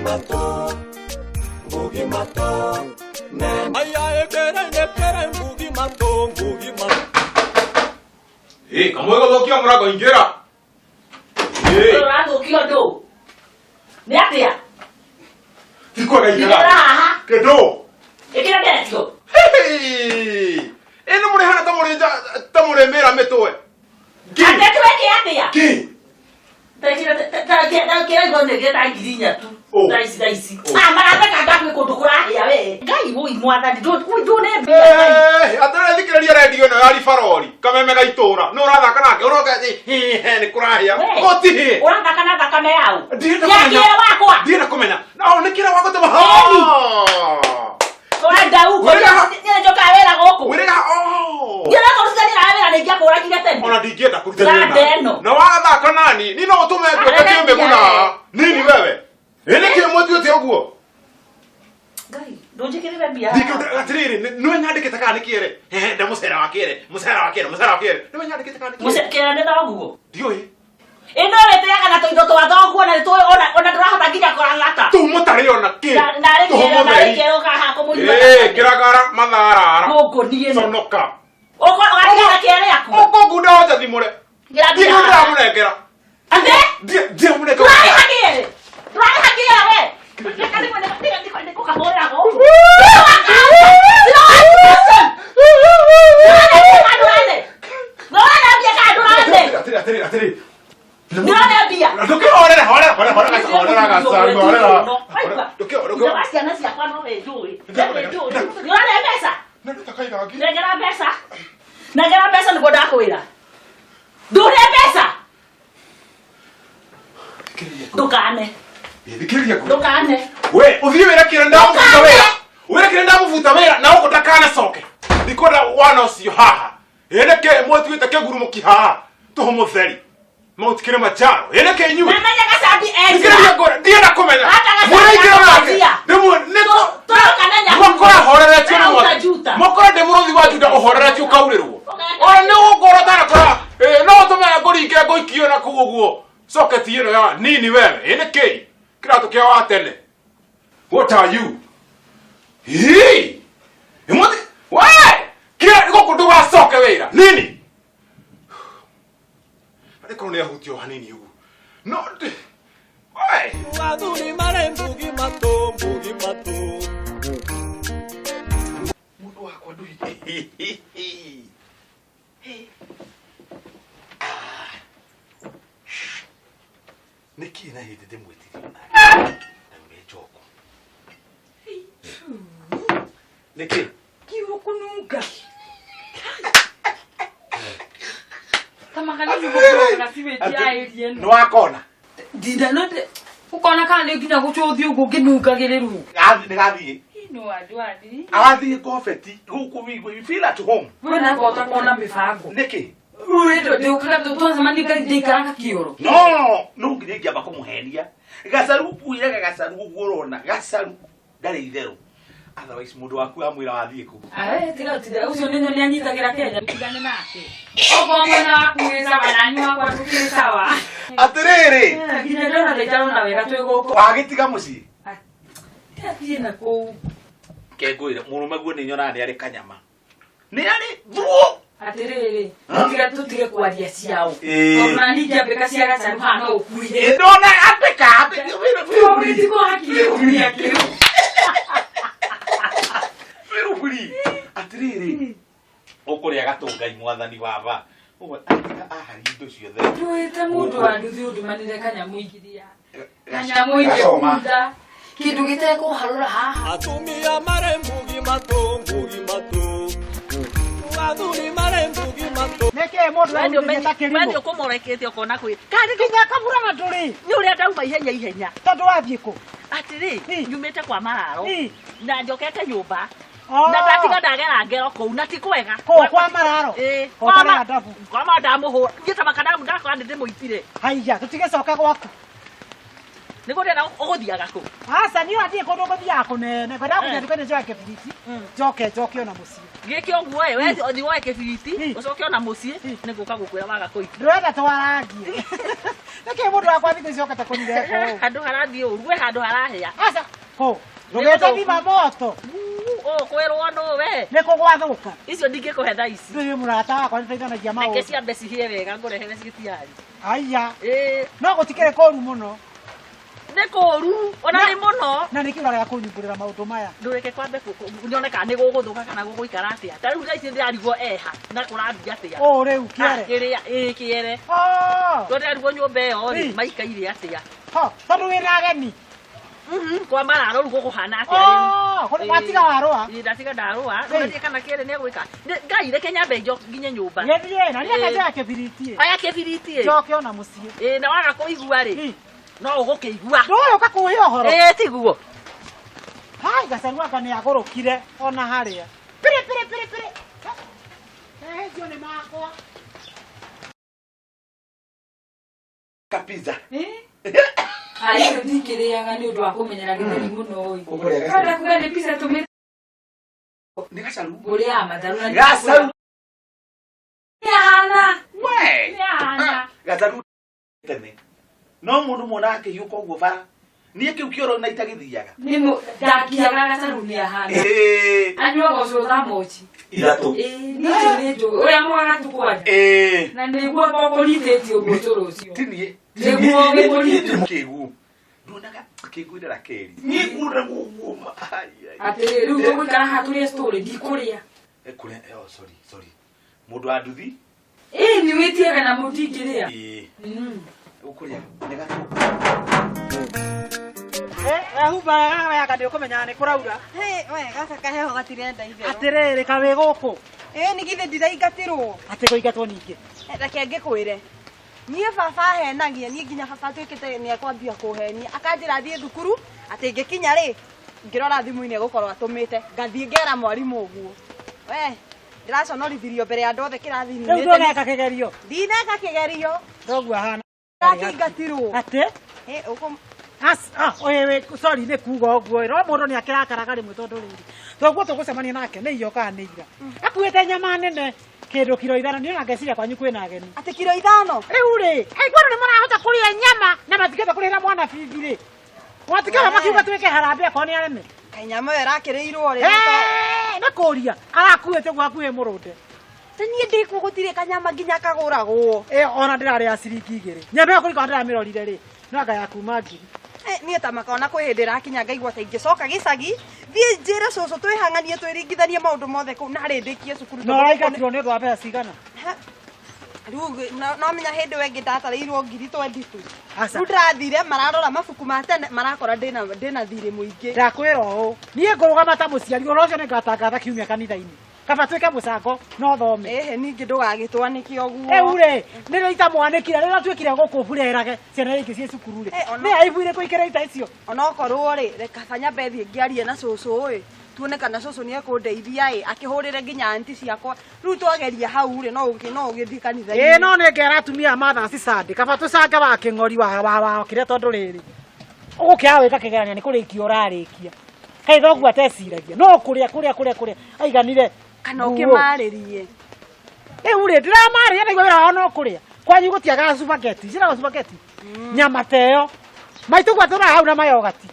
matũ, ngugi matũ, aya ekere nekere ngugi matũ, ngugi matũ. Ĩ, kamwe gũthũkia mũrango ingĩra. Ĩ, Ũrathũkia ũndũ. Nĩ atĩa? ti kwega Ingĩra ingĩra. haha. Kĩndũ. Ĩkĩra nderetio. Ĩ, nĩ mũrĩ hana ta mũrĩ ta mũrĩ mĩra mĩtwe. Kĩ? Atĩ twĩke atĩa? Kĩ? Ndakĩra igua nĩngĩta 4,000 tu. Oh. Thaa ici thaa ici. Oh. Ah, maratheka ngakwĩ kũndũ kũrahĩa we. Ngai wũi mwathani ndũne mbia Ngai. Eh, atĩrĩrĩ thikĩrĩria redio ĩno ya ribarori kameme ga itũra nĩ ũrathaka nake ũroka hihe nĩ kũrahĩa We. gũtihĩ Ũrathaka na thakame yaũ. Ndienda Ya kũmenya. kĩra wakwa. ndienda kũmenya no nĩ kĩra wako tema Ũrenda ugo. Wĩrĩga ha- Niĩ njokaga wĩra gũkũ. wĩrĩga oh Niĩ no kũrutithania nawe wĩra nĩingĩakũragire tene. ona ndingĩenda kũrutithania Thanda nawe. ĩno. na wathaka nani ni no ũtũme ngwĩke Arega kĩmĩguna mbia. nini wewe ĩ nĩkĩ mwĩtuĩte ũguo Ngai, ndũnjĩkĩrĩre mbia. atĩrĩrĩ nĩwe nyandĩkĩte kana nĩ kĩere hehe nda mũcera wa kĩere mũcera wa kĩere mũcera wa kĩere nĩwe nyandĩkĩte kana nĩ kĩere Mũce kĩra nĩ thoguo. ndiũĩ Ĩno wĩtĩaga na tũindo twa thoguo na nĩtũĩ ona ona ndũrahota nginya kũrang'ata. tũu mũtarĩ ona kĩ Narĩ Tũhũ kĩra narĩ mũtheri. kĩra ũkaha kũmũnyua. Ĩ, kĩragara matharara Gũkũ niĩ no. conoka Ũgatiga na kĩere yaku. ũkũ ngunda wothe thimũre Kĩra ndiũ mbia. ndĩramũnengera Atĩ? ndiramũnengera Ndũrarĩha kĩere. Ndũrarĩha kĩere we. Reka nĩkũkahũrĩra gũkũ. Atĩrĩ, atĩrĩ, atĩrĩ. Ndĩrone mbia. Ndũkĩhorere, horera, horera, horera, horera, gacaru, horera. Ndũkĩ- Ciana ciakwa no wĩnjũĩ. Ndĩrone mbeca. Nĩ ndakaigangi. Nengera mbeca. Nengera mbeca nĩguo ndakwĩra. Ndũne mbeca. Ndũkane. Thikĩrĩria ngwĩre. Ndũkane. We, ũthiĩ wĩre kĩrĩa ndamũbuta Ndũkane. wĩra. Wĩre kĩrĩa ndamũbuta wĩra na gũkũ ndakanacoke. Ndikwenda wana ũcio haha. Ĩ nĩkĩ mwĩtuĩte kĩgurumũki haha? Tũhũ mũtheri. Mount Kilimanjaro. Ĩ nĩkĩ inyuĩ? Namenye gacambi Thikĩrĩria enjira. ngwĩre, ndienda kũmenya. Hata gacambi Mũraingĩra nake. akahongia. Ndĩmwe- nĩkũ- Tũroka na nyahu. Mũkora horeretio nĩ Wewe mwathani. utajuta. Mũkora ndĩ mũrũthi wa Juda ũhoreretio ũkaurĩrwo. Ona nĩ gũkorwo ũtanakora ĩ, no ũtũme ngũringe ngũikio na kũu ũguo soketi ĩno ya nini wewe ĩ nĩ kĩ kĩratũ kĩa wa tene what are you Hii! Ĩmũthi we kĩra gũkũ ndũgacoke wĩra nini arĩ korwo nĩ ahutio hanini ũguo no we Athuri marĩ ngugi matũ, ngugi matũ. Mũndũ wakwa ndui nĩkĩ na hĩndĩ ndĩmwĩtirie nake na nĩ njoku nĩkĩ Kiugo kununga. Tamagana nĩ siweji ya area nĩ ĩno. wakona Ndinda no ndĩ ukona kana nĩ nginya gũcũthio ũguo ngĩnungagĩrĩrwo. nĩ gathiĩ No andũ athi. agathiĩ kobeti gũkũ we feel at home We na ngota kuona mĩbango. nĩkĩ Rũrĩ ndĩũkaga twacemania ndĩikaraga kĩoro. no no nginya ingĩamba kũmũhenia gacaru kwĩraga gacaru ũguo ũrona gacaru ndarĩ itherũ otherwise mũndũ waku amwĩra wathiĩ kũ Ae tiga tiga ũcio nĩ nyoni anyitagĩra Kenya. Tigane nake. Okorwo mwena waku wĩ sawa na niĩ wakwa ndũkĩrĩ sawa. atĩrĩrĩ Nginya ndona ndaitarona wega twĩ gũkũ. wagĩtiga mũciĩ Athiĩ na kũu. kengwĩre mũrũme guo nĩ nyonaga nĩ arĩ kanyama nĩ arĩ thuo Atĩrĩrĩ, tiga tũtige kwaria ciao. Ĩĩ. Tondũ na niĩ ingĩambĩka cia gacaru haha no ũkuire. ndona ambĩka Tũgĩtigwo hakiri kumia kĩu. wĩruburi atĩrĩrĩ ũkũrĩa gatũngai mwathani waba ũguo atiga ahari indo ciothe Ndũĩte mũndũ wa nduthi ũndũmanĩre kanyamũ ingĩrĩa. Kanyamũ Gacoma. ingĩkunda. Kĩndũ gĩtekũharũra haha. Atumia marĩ ngugi matũ, ngugi matũ. Athuri marĩ ngugi matũ. Nĩkĩ mũndũ arutithia ta We kĩrimũ? nĩ ũkũmorekete ũkona kwĩ Karĩ Nginya kamurana ndũrĩ nĩ ũrĩa ndauma ihenya ihenya tondũ wathiĩ kũ? atĩrĩ Ĩ. nyumĩte kwa mararo Ĩ. na njokete nyũmba Oh. na ndatiga ndagera ngero kũu na ti kwega Kũu kwa mararo? Ĩ, Kũu kwa ũtarĩ adabu. kwa ma ndamũhũra niĩ ta makadamu ndakora nĩ ndĩmũitire Haiya, tũtigĩcoka gwaku. Nĩguo ndĩrenda ũgũthiaga kũ? Aca niĩ ona ndirĩ kũndũ ngũthiaga kũnene. Ngwendaga gũthiĩ nduka-inĩ njoe kĩbiriti, njoke njoke ona mũciĩ. Gĩke ũguo ĩ, we ũthiĩ woe kĩbiriti, ũcoke ona mũciĩ, nĩngũka gũkwĩra waga kũigua. Ndũrenda twarangie. Nĩkĩ mũndũ wakwa thikũ ici okĩte kũnireka ũũ? Handũ harathiĩ ũru, we handũ harahĩa. Aca, kũ? Ndũgete thima moto. Ũkwĩrwo nũ we? Nĩ kũ gwathũka? Icio ndingĩkũhe thaa ici. Ndũĩ mũrata wakwa nĩteithanagia Reke maũndũ. ciambe cihĩe wega ngũrehere citiari. Aya. Ĩĩ. No gũtikĩrĩ kũru mũno. Nĩ kũru, ona nĩ mũno. Na nĩkĩ ũrarega kũnyumbũrĩra maũndũ maya? Ndũreke kwambe nyone kana nĩ gũgũthũka kana gũgũikara atĩa. Ta rĩu thaa ici ndĩrarigwo eha na kũrathiĩ atĩa. Ũũ rĩu kĩere. Ah, kĩrĩa, ĩĩ kĩere. Oh. Tondũ ndĩrarigwo nyũmba ĩyo rĩ, Ĩ. maikaire atĩa. Ho, tondũ wĩna ageni. Kwa mararo rĩu gũkũhana atĩa rĩu. Oh, kũrĩ- watiga warũa. Ĩĩ, ndatiga ndarũa. Ĩ. Ndũgathiĩ kana kĩere nĩ egwĩka. Ngai reke nyambe nginye nyũmba. Gĩthiĩ, na niĩ Ĩ. njoe kĩbiriti ĩ. Oya kĩbiriti ĩ. Njoke ona mũciĩ. Ĩĩ, na waga kũigua rĩ, no ũgũkĩigua. Ndũĩ ũka kũhe ũhoro. Ĩĩ, tiguo. Hai, gacaru anga nĩ agũrũkire ona harĩa. Piri piri piri piri. Ehĩtio nĩ makwa. Kapizza. Ayo ndikĩrĩaga nĩ ũndũ wa kũmenyera gĩtheri mũno ĩ. Ũkũrĩa gacaru? Kada kuga nĩ pizza tũmĩte. Nĩ gacaru. Ngũrĩaga matharũ na Gacaru. Nĩ ahana. We. Nĩ ahana. Gacaru tene. No mũndũ muona akĩhiũka ũguo bara. Niĩ kĩu kĩoro na itagĩthiaga. Nĩ mũ ndakiaga gacaru nĩ ahana. Ĩĩ. Anyuaga ũcũrũ tha mochi. Ithatũ. Ĩĩ, niĩ ũcio nĩ njũĩ. Ũrĩa mwagatu kwanja. Ĩĩ. Na nĩguo ngũkũritĩtie ũguo ũcũrũ ũcio. Ti niĩ. Nĩguo gĩkũritũ. Kĩgu. Nduonaga kĩgu ira keri. Niĩ nguona guo ma. Atĩrĩrĩ, rĩu tũgũikara haha tũrĩe story ndikũrĩa. Kũrĩa, oh sorry, sorry. Mũndũ wa nduthi. Ĩĩ, nĩ wĩtiaga na mũtingĩrĩa. Ĩĩ. Ũkũrĩa nĩ gatũ. Wehumba wega wega nĩ ũkũmenyaga nĩ kũraura. We gaka kaheho gatirenda itherũ. Atĩrĩrĩ, kawĩ gũkũ. Ĩĩ nĩ githĩ ndiraingatirwo. Atĩ kũingatwo ningĩ. Reke ngĩkwĩre. Niĩ baba ahenagia, niĩ nginya baba atuĩkĩte nĩ ekwambia kũhenia. Akanjĩra thiĩ thukuru, atĩ ngĩkinya rĩ, ngĩrora thimũ-inĩ egũkorwo atũmĩte. Ngathiĩ ngera mwarimũ ũguo. We, ndĩraconorithirio mbere ya andũ othe kĩrathi-inĩ. Rĩu ndũneka kĩgerio. Ndineka kĩgerio. Thoguo ahana. Ndakĩingatirwo. Atĩ? Ĩ, ũkũ As, ah, oye, sorry nĩ kuga ũguo no mũndũ nĩ akĩrakaraga rĩmwe tondũ rĩrĩ thoguo tũgũcemania nake nĩ iyo kana nĩ ira akuĩte nyama nene kĩndũ kiro ithano niĩ ona ngeciria kwanyu kwĩna ageni atĩ kiro ithano rĩu rĩ aigua andũ nĩ marahota kũrĩa nyama na matingĩhota kũrĩhĩra mwana bithi rĩ mwatikĩra makiuga twĩke harambee akorwo nĩ areme Kaĩ nyama ĩyo ĩrakĩrĩirwo rĩ. Nĩ kũria arakuĩte ũguo hakuhĩ mũrũnde. Ta niĩ ndĩkuo gũtirĩ kanyama nginya kagũragwo. Ĩyo ona ndĩrarĩa ciringi igĩrĩ. Nyama ĩyo kũringana ndĩramĩrorire rĩ no anga ya kuma ngiri. Niĩ ta makona kwĩ hĩndĩ ĩrakinya ngaigua ta ingĩcoka gĩcagi thiĩ njĩre cũcũ twĩhang'anie twĩringithanie maũndũ mothe kũu narĩ ndĩkie cukuru. Na ũraingatirwo nĩ ũndũ wa mbeca cigana? Rĩu no menya hĩndĩ ĩyo ĩngĩ ndatarĩirwo ngiri 22. Aca. Rĩu ndĩrathire mararora mabuku ma tene marakora ndĩna thirĩ mũingĩ. Ndakwĩra ũũ niĩ ngũrũgama ta mũciari ũhoro ũcio nĩngatangatha kiumia kanitha-inĩ kaba twĩke mũcango no thome. Ĩhĩ ningĩ ndũgagĩtwanĩke ũguo. Rĩu rĩ nĩrĩo itamwanĩkire rĩrĩa tuĩkire gũkũ burerage ciana ingĩ ciĩ cukuru rĩ nĩ aibu irĩkũ ikĩrĩ ita icio. Onokorwo rĩ reka kaba nyambe thiĩ ngĩarie na cũcũ ĩ tuone kana cũcũ nĩ ekũndeithia ĩ akĩhũrĩre nginya anti ciakwa rĩu twageria hau rĩ no ũgĩthiĩ kanitha-inĩ. Ĩĩ no nĩ ngera atumia a Mothers Sunday kaba tũcange wa kĩng'ori wa kĩrĩa tondũ rĩrĩ ũgũkĩaga gwĩka kĩgeranio nĩ kũrĩkia ũrarĩkia kaĩ thoguo ateciragia no kũrĩa kũrĩa kũrĩa kũrĩa aiganire kana ũkĩmarĩrie. Rĩu rĩ ndĩramarĩria ndaigua wĩra wao no kũrĩa kwanyu gũtiagaga spaghetti ciĩtagwo spaghetti nyama ta ĩyo maitũ gwa tũraga hau na mayogati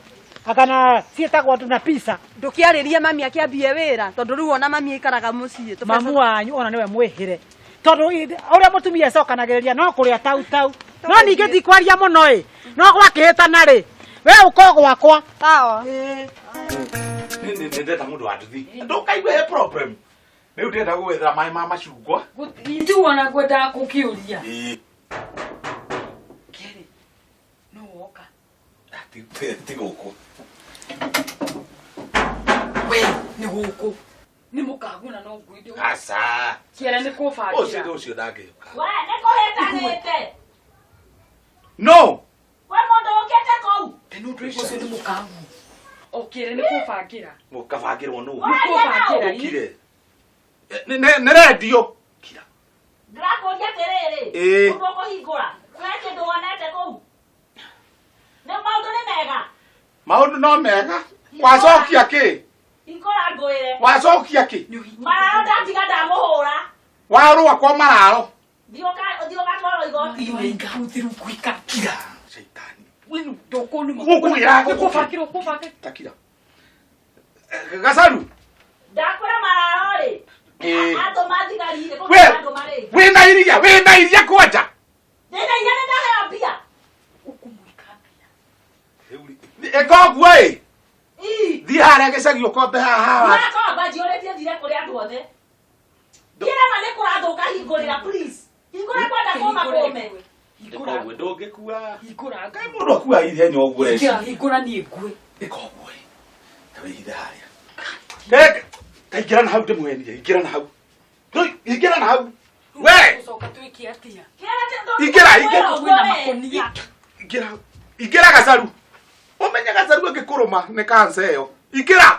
akana ciĩtagwo na pizza. Ndũkĩarĩrie mami akĩambie wĩra tondũ rĩu ona mami aikaraga mũciĩ. Mamu wanyu ona nĩwe mwĩhĩre tondũ ũrĩa mũtumia acokanagĩrĩria no kũrĩa tau tau no ningĩ ndikwaria mũno ĩ no gwakĩhĩtana rĩ we ũko gwakwa. Sawa. Nĩ ndeta mũndũ wa nduthi. Ndũkaigue he problem. Rĩu ndĩrenda gũgwethera maĩ ma macungwa. Ithuĩ ona ngwendaga gũkĩũria. Ĩĩ. Kĩerĩ, nũ woka? Ti gũkũ. We, nĩ gũkũ. Nĩ mũkaguna no ngwĩre. Aca. Kĩere nĩ kũbangĩra. Ũcio ũcio ndangĩũka. We nĩ kũhĩtanĩte. No. We mũndũ ũkĩte kũu. Ũcio nĩ mũkagu. O kĩere nĩ kũbangĩra. Mũkabangĩrwo nũ? Nĩ kũbangĩra. Ũkire. Nĩ rendio. Ndĩrakũria atĩrĩrĩ. Ĩĩ. Ũguo ũkũhingũra. Kwĩ kĩndũ wonete kũu? Nĩ maũndũ nĩ mega. Maũndũ no mega. Wacokia kĩ? Ikora ngwĩre. Wacokia kĩ? Mararo ndatiga ndamũhũra. Warũa kwa mararo. Thiĩ ũgatwarwo igoti-inĩ. Ngahũthĩrwo kuika. Kira. Shaitani. Winu ndũkũnuma. Gũkũgĩra Ũkũbakĩrwo ũkũbakĩrwo. Takira. Gacaru. Ndakwĩra mararo rĩ. Eh. Atũma thigari rĩ. We. Kũndũ marĩ. Wĩna iria, wĩna iria kwanja. Ndĩna iria nĩ ndaheo mbia. Ũkũmwĩka atĩa? Ĩka ũguo ĩ. Ii. Thiĩ harĩa gĩcagi ũkombe haha. Ndĩrakomba njiyũrĩtie thire kũrĩ andũ othe. Kĩrema nĩ kũrathũka hingũrĩra please. Hingũra kwenda kũma kũme. Ĩka ũguo ndũngĩkua. Hingũra. Kaĩ mũndũ akua ihenya ũguo rĩ. Hingũra hingũra niĩ ngue. Ĩka ũguo ĩ. Ta wĩhithe harĩa. Keke. Kaingĩra na hau ndĩmwenie. Ingĩra na hau. Ingĩra na hau. We. Tũcoka twĩke atĩa? Ingĩra, ingĩra. Kwĩna makũnia. Ingĩra. Ingĩra gacaru. Ũmenye gacaru angĩkũrũma nĩ kanca ĩyo. Ingĩra.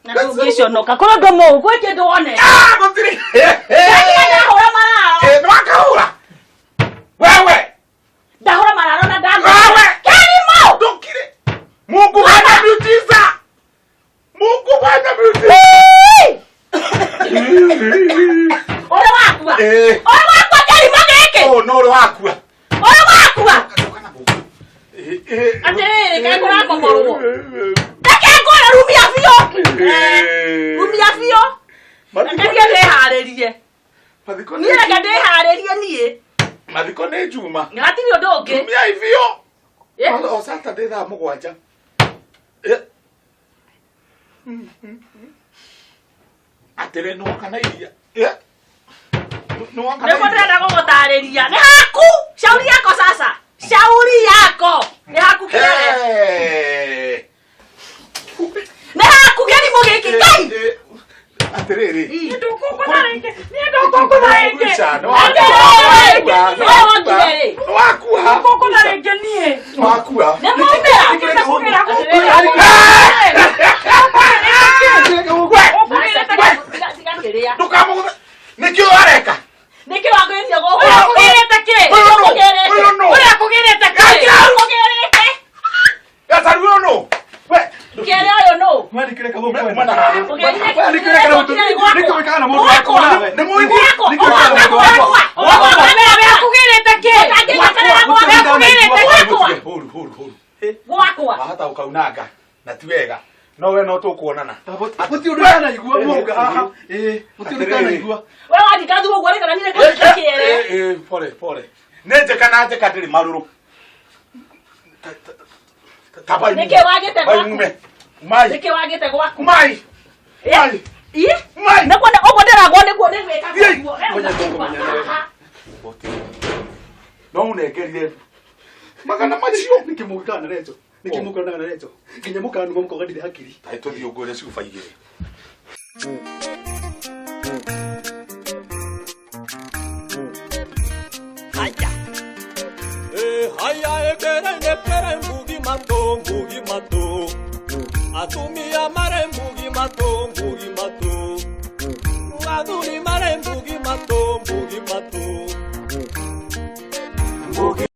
Na ndũngĩconoka. Korwo ndũmũũ gwĩ kĩndũ wonete. Ah, gũtirĩ. Ndatiga ndahũra mararo. Eh, nĩwakahũra. Wewe. Ndahũra mararo na ndamũ. Wewe. Kĩrimũ! Ndũkire. Mungu fanya miujiza. Mungu fanya miujiza. Ũrĩa wakua. Eh. Ũrĩa wakua kĩrimũ gĩkĩ. Oh, no ũrĩa wakua. Ũrĩa wakua. Eh, eh. Atĩrĩrĩ, kaĩ kũrakomorwo. Reke ngwĩre rumia biũ. Eh. Rumia biũ. Reke thiĩ ndĩharĩrie. Mathiko Niĩ reke ndĩharĩrie niĩ. Mathiko nĩ Juma. Hatirĩ ũndũ ũngĩ. Rumia biũ. Eh. O Saturday thaa mũgwanja. Eh. Atĩrĩ nĩwoka na iria. Eh. Nĩwoka na Nĩguo iria. ndĩrenda gũgũtarĩria. Nĩ haku. Shauri yako sasa. Shauri yako. Nĩ haku kĩere. Eh. Nĩ haku kĩrimũ gĩkĩ. Ngai. Eh, atĩrĩrĩ. Niĩ ndũkũngũtha rĩngĩ. Niĩ ndũkũngũtha rĩngĩ. Atĩrĩrĩ. Ũyũ wokire rĩ. Nĩwakua. Ndũkũngũtha rĩngĩ niĩ. Nĩwakua. Nĩ maumĩra. Ndĩkĩte kũgĩra gũkũ. Ũkũgĩrĩte kĩ? Tiga kĩrĩa. Ndũkamũgũthe. Nĩkĩo areka. Nĩkĩ wagĩrĩire gũkũ? Ũrĩa akũgĩrĩte kĩ? Ũyũ nũ? Ũyũ nũ? Ũrĩa akũgĩrĩte kĩ? Ũkũgĩrĩte. Gacaru ũyũ nũ? We. Kĩere ũyũ nũ? Mwandĩkĩre kahũa kwenda. Mwana haha. Ũgĩrire Mwandĩkĩre kahũa nĩkĩ wĩkaga na mũndũ wakwa nawe? Nĩ mũini. Gwakwa. Nĩkĩ wĩkaga na mũndũ wakwa? Ũrĩa akũgĩrĩte kĩ? Huru, huru, huru. Gwakwa. Wahota gũkaunanga na ti wega. No we no tũkuonana. Gũtirĩ ũndũ ndanaigua mũhunga haha. Ĩĩ, gũtirĩ ũndũ ndanaigua. We wathika thuo ũguo rĩ kana niĩ nĩ kĩere. Eh, eh, pole pole. Nĩ njĩka na njĩka ndĩrĩ marũrũ. Tabai. Nĩkĩ wagĩte Bai gwaku? mume. Mai. Nĩkĩ wagĩte gwaku? Mai. Mai. Ii? Mai. Nĩguo ũguo ndĩragwo nĩguo nĩ gwĩka Thiĩ. ũguo. Ngoja tũkũmenya nawe. No ũnengerire magana macio. Nĩkĩ mũgĩkaga na Recho? Nĩkĩ mũkoranaga na Recho? Nginya mũkanuma mũkoga ndirĩ hakiri. Taĩ tũthiĩ ũngũre cuba igĩrĩ. Eh, haya ekere nekere mbugi mato mbugi mato. Atumia mare mbugi mato mbugi mato. Athuri mare mbugi mato mbugi mato. Mbugi